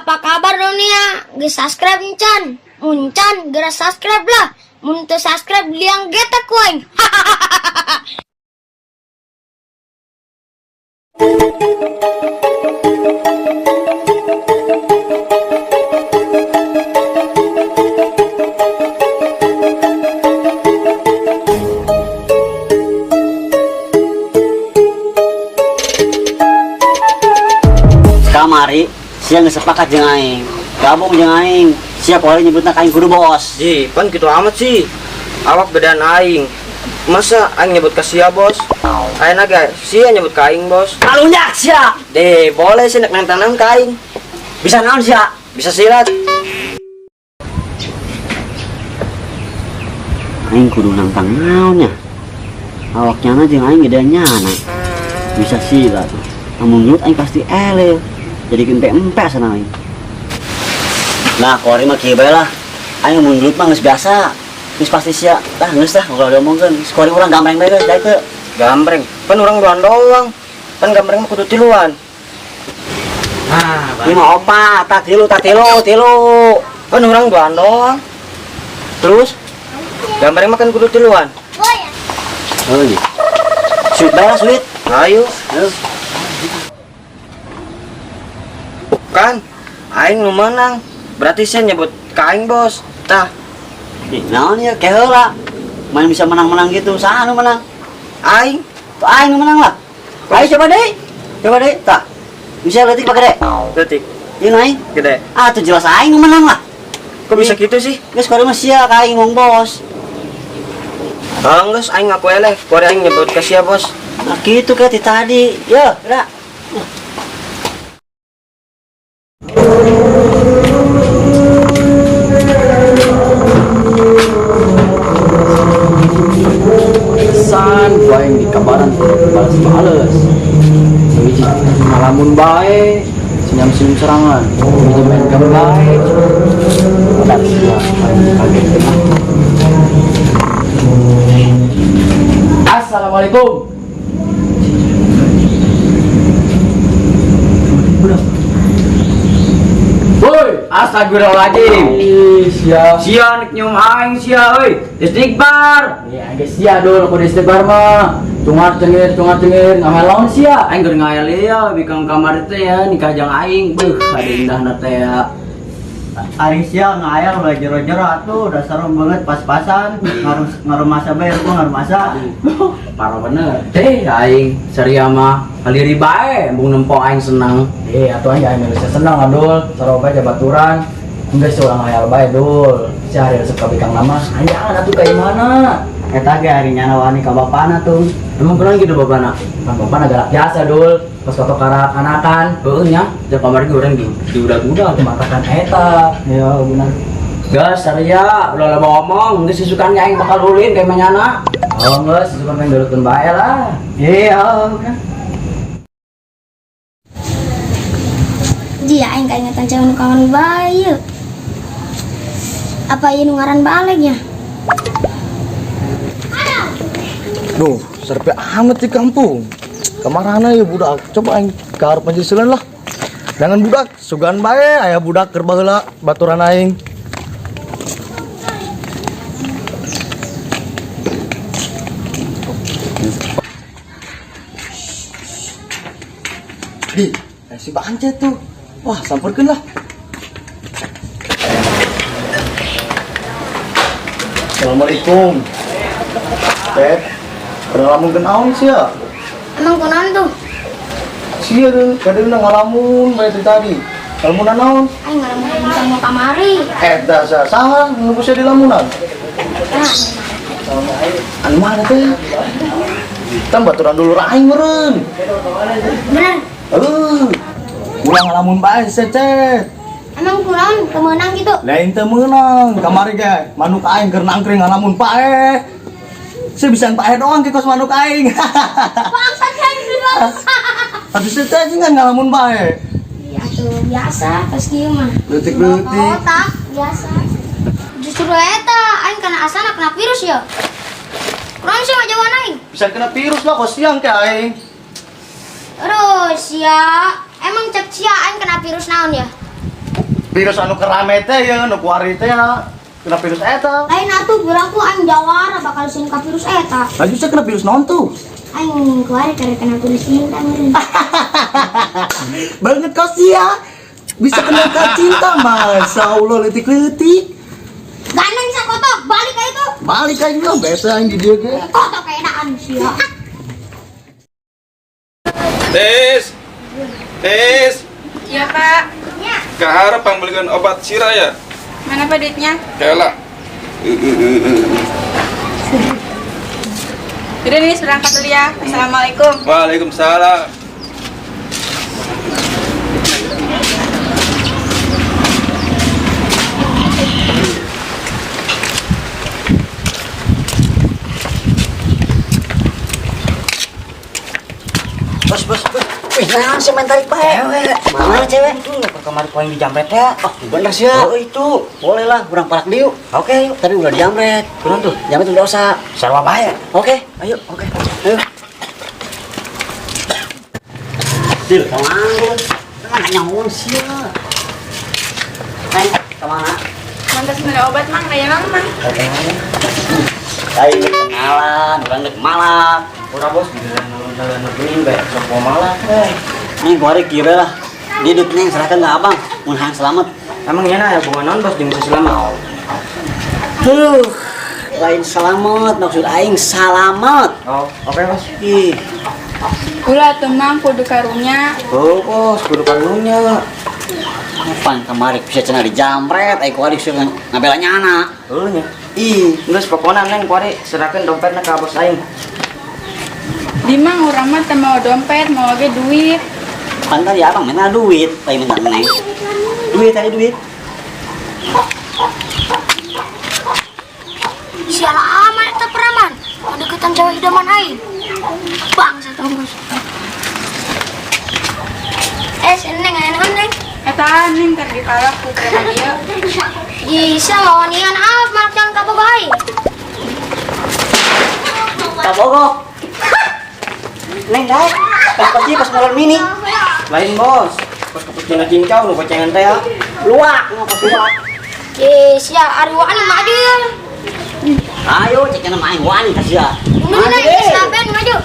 Apa kabar dunia? Geus subscribe encan? Mun can, geura subscribe lah. Mun teu subscribe liang getek ku aing. Kamari sia geus sepakat jeung aing. Gabung jeung aing. Sia poe nyebutna ka aing kudu bos. Ji, pan gitu amat sih. Awak bedaan aing. Masa aing nyebut ke sia, bos? Aing ge sia nyebut ka aing, bos. Kalunyak sia. Deh, boleh sih nek nantang ka aing. Bisa naon sia? Bisa silat. Aing kudu nantang naon nya. Awak nyana jeung aing gedean nyana. Bisa silat. Lamun gelut aing pasti eleh. Jadi empe-empe sana aing. Nah, kuari mah kieu bae lah. Aing mun gelut mah geus biasa. Geus pasti sia. Tah geus tah kalau diomongkeun. Geus kuari urang gambreng bae geus daek teu. Gambreng. Pan urang duaan doang. Pan gambreng mah kudu tiluan. Nah, ini mah opat, tah tilu, tah tilu, tilu. Pan urang duaan doang. Terus? Gambreng mah kan kudu tiluan. Oh iya. Sweet bae lah, sweet. Ayo. Ayo. Kan aing nu menang. Berarti sia nyebut ka aing, bos. Tah, Ih, naon ya ke heula. Main bisa menang-menang gitu, saha nu menang? Aing. Tuh aing nu menang lah. Ayo coba deh. Coba deh, tah. Bisa leutik apa gede? Leutik. Ieu aing. Gede. Ah, tuh jelas aing nu menang lah. Kok bisa gitu sih? Geus kuari mah sia ka aing ngomong bos. Ah, geus aing ngaku eleh. Kuari aing nyebut ka sia, bos. Nah, gitu kayak ti tadi. Yo, gerak. San gua yang di kabaran balas bales. Hiji ngalamun bae, senyum-senyum serangan. Hiji main game bae. Udah sia paling kaget. Assalamualaikum. Woi, astagfirullahaladzim. Ih, sia. Sia nek nyium aing sia euy. Istighfar. Ya, geus sia dul kudu istighfar mah. Tungar cengir ngahelaun sia. Aing keur ngayal ya bikang kamar teh ya nikah jeung aing. Beuh, ada indahna teh ya. Ari sia ngayal ulah jero-jero atuh dasar banget pas-pasan ngarum ngarumasa bae gua ngarumasa. Parah bener. Teh aing saria mah haliri bae embung nempo aing senang. Eh, atuh aing aing geus senang adul, sarua bae jabaturan. Geus urang hayal bae dul. Sia hari resep ka bikang nama. Anjaan atuh ka imana? Eta ge ari nyana wani ka bapana tuh. Emang kurang gitu bapana? Kan bapana galak jasa dul, pas kotok karak anakan. Heueuh nya, da kamari ge urang di udag-udag. Matakan eta. Ya benar. Gas saria, ulah loba ngomong, geus susukan ge aing bakal ulin ka imah nyana. Oh geus, susukan pengen gelutkeun bae lah. Iya, kan. Ji, aing kaingetan cewek nu kangen bae ieu. Apa ieu nu ngaran balegnya? Duh, serpe amat di kampung. Kamarana ya budak? Coba aing ka hareup majelis lah. Jangan budak, sugan bae aya budak keur baheula baturan aing. Di, si Bance tuh. Wah, samperkeun lah. Assalamualaikum. Tet, pernah lamun naon sia? Emang kunaon tuh? Sia deui, kadeuna ngalamun bae teh tadi. Ngalamunan naon? Aing ngalamun bintang mau kamari. Eta saha nunggu sia di lamunan? Nah, Anu mana teh? Kita baturan dulur aing meureun. Bener. Heuh. Ulah ngalamun bae sia, Cet. Emang kunaon kemenang gitu? Lain teu meunang, kamari ge manuk aing keur nangkring ngalamun paeh. Sia bisa paeh doang ke kos manuk aing. Bangsat aing dulu. Atuh sia teh jeung ngalamun bae. Iya tuh biasa pas kieu mah. Leutik-leutik. Otak biasa. Justru eta aing kana asana kena virus ya. Kunaon sih ngajauhan aing? Bisa kena virus lah kos siang ke aing. Aduh, sia. Emang cek sia aing kena virus naon ya? Virus anu kerame teh ya, nu kuari teh ya. Kena virus eta. Lain atuh beraku aing jawara bakal sieun ka virus eta. Laju sih kena virus naon tuh? Aing kuari karena kena virus cinta meureun. Banget kau sih ya. Bisa kena cinta, Masya Allah, letik-letik. Gandeng sakotok, balik aja tuh. Balik aja lah, biasa yang di dia ge. Kotok keenakan sih ya. Tis, Tis. Iya Pak. Keharap pembelian obat sirah ya? Mana Pak duitnya? Kela. Udah nih, berangkat dulu ya. Assalamualaikum. Waalaikumsalam. Bos, bos, bos. Wih, nah, si main tarik bae. Cewek. Mana cewek? Itu kemarin poin di jamret ya. Oh, bener sih ya. Oh, itu. Boleh lah, kurang palak diuk. Oke, yuk. Tapi udah dijamret. Kurang tuh. Jamret udah dosa. Sarwa bae. Oke, Ayo, oke. ayo. Dil, kemana lu? Kemana nyawa sih ya? Neng, kemana? Mantas beli obat mang, kayak mang mang. Ayo kenalan, orang dek malam. Ora bos, jalan begini bae, sok mau malah teh. Neng, gua hari kira lah. Dia duit neng serahkan ke abang, mun hayang selamat. Emang nyana ya bunga naon bos jeung bisa selamat? Huh, lain selamat, maksud aing salamet. Oh, oke bos. Ih, Ulah tuh mang kudu karunya. Oh bos, kudu karunya. kapan kemarin bisa cenah dijamret, aing kuari bisa ngabela nyana. Heuh nya. Ih, Geus pokona neng kuari serahkeun dompetna ka bos aing. Di mang urang mah teu mau dompet, mau ge duit. Pan tadi abang minta duit, lain minta neng. Duit tadi duit. Sial amat eta preman. Deketan cewek idaman aing. Bangsa tau bos. Neng, aya naon, Neng? Eta neng tar dipalak ku preman ieu. Bisa lawan ian ah, malak jalan ka bogo aing. Kabogo. Neng, daek. Pas pasti pas motor mini. Lain bos. Bos keput dina cincau nu bocengan teh ya. Luak, ngapa luak. Sia ari wani maju ya. Ayo, cek nama aing wani ka sia. Mundur Maju, Neng, eh. sampean maju.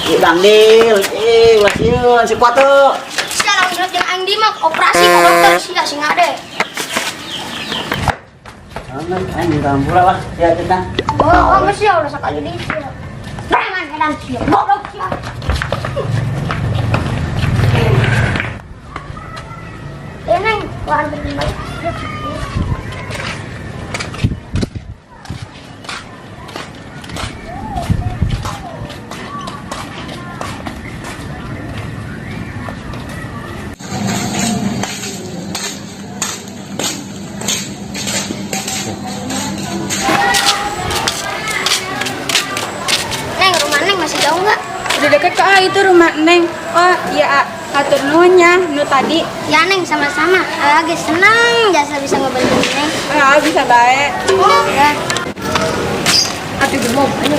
Ih, Bang Dil, ulah sieun si kuat teu. Sia lamun geus jeung aing di mah operasi ka dokter sia sing ade. Aman, aing minta ampura lah, ya tentang. Oh, oh, sia ulah sakali deui sia. Preman edan sia, goblok sia. Neng, gua anterin balik. Neng, rumah Neng masih jauh nggak? Udah deket kok, ah, itu rumah Neng. Oh iya, ah. Atur nuhun ya, nu tadi. Ya Neng, sama-sama. Lagi senang jasa bisa ngebantuin Neng. Ah, bisa baik. Ya. Aduh, gemuk. Ayo.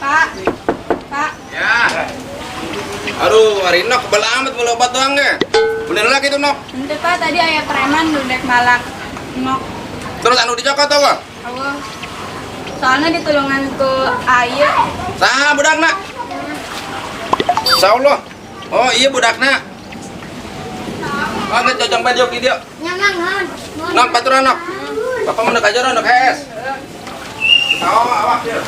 Pak, Pak. Ya. Aduh, hari ini kebal amat beli obat doang ge. Beli lagi tuh nok. Ente Pak, tadi ayah preman nu dek malak. Nok. Terus anu dicokot apa? Allah. Soalnya ditulungan ke aye. Saha budakna? Insyaallah. Oh iya budakna. Oh, nggak cocok bae diuk di dieu. Nyaman, non. Nok baturan nok. Bapak mau aja nok hes. Awak awak ya.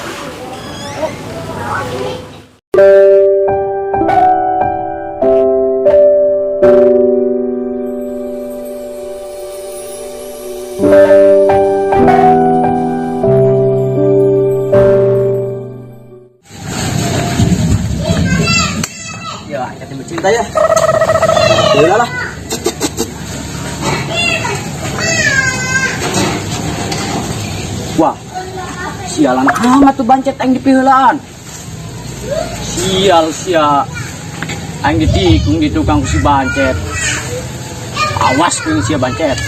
Ya, kita bercinta ya. Udah lah. Wah, sialan amat tuh bancet aing dipiheulaan. Sial sia. Aing ditikung di tukang ku si bancet. Awas kuing sia bancet.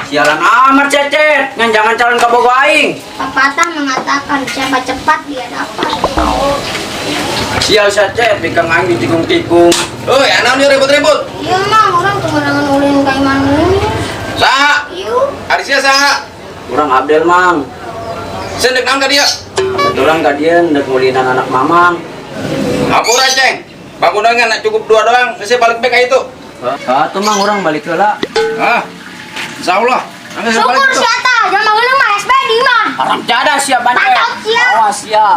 Sialan amat cecet, ngan jangan calon kabogo aing. Pepatah mengatakan siapa cepat dia dapat. Sial cecet, bikang aing ditikung-tikung. Euy, anaon ieu ribut-ribut? Iya mang, orang tungurangan ulin ka imah ini. Saha? Yuk. Ari sia saha? Urang Abdel mang. Sia dek naon ka dieu? Urang ka dieu ndek ngulinan anak mamang. Hampura ceng. Bangun ngan cukup dua doang, geus balik bae ka itu. Ah, tuh mang urang balik heula. Ah. Insyaallah. Anggeus balik Syukur itu. si Ata, jangan manggil mah SB di imah. Haram jadah sia bancet. Patok sia. Awas sia.